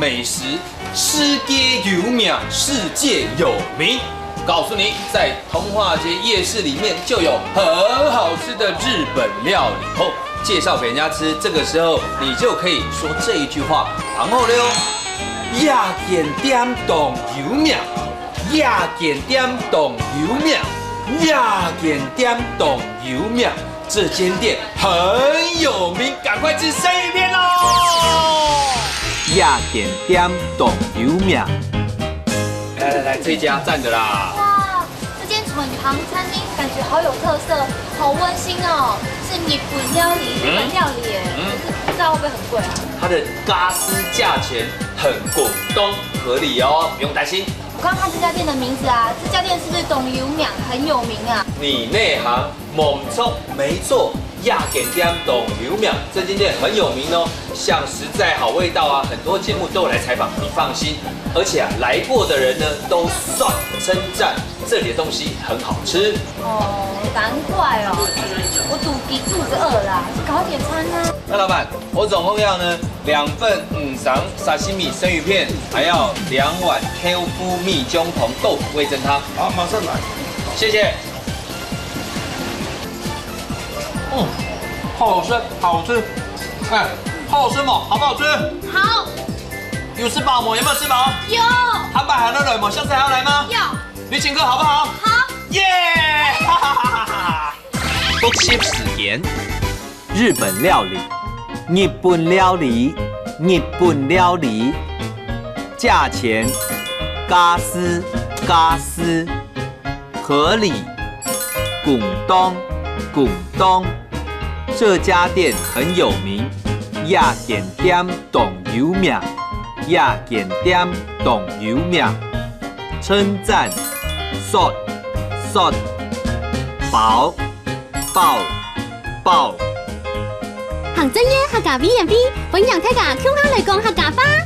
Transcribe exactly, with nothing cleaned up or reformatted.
美食，世界有名，世界有名。告诉你，在通化街夜市里面就有很好吃的日本料理哦。介绍给人家吃，这个时候你就可以说这一句话。然后呢，哦，夜間店當有名，夜間店當有名，夜間店當有名。这间店很有名，赶快吃生鱼片哦！夜间店当有名。来来来，这家赞的啦！哇，这间软糖餐厅感觉好有特色，好温馨哦！是日本料理，日本料理耶，嗯，可是不知道会不会很贵啊？它的咖丝价钱很公道，合理哦，不用担心。我刚看这家店的名字啊，这家店是不是当有名，很有名啊？你内行，没错没错，夜间店当有名，这间店很有名哦。像实在好味道啊，很多节目都有来采访，你放心。而且啊，来过的人呢都算称赞这里的东西很好吃。哦，难怪哦，我肚皮肚子饿啦，去搞点餐啊。那老板，我总共要呢两份五常沙西米生鱼片，还要两碗豆腐蜜姜黄豆腐味噌汤。好，马上来。谢谢。嗯，好吃，好吃。哎，好吃吗？好不好吃？好。有吃饱吗？有没有吃饱？有。还买还能来吗？下次还要来吗？有。你请客好不好？好。耶！哈哈哈哈哈！复习时间，日本料理，日本料理，日本料理，价钱，咖丝，咖丝。合理，公道，公道。这家店很有名，夜间店当有名，夜间店当有名。称赞，说，说。包，包，包。行政院客家委员会欢迎大家共下来讲客家话。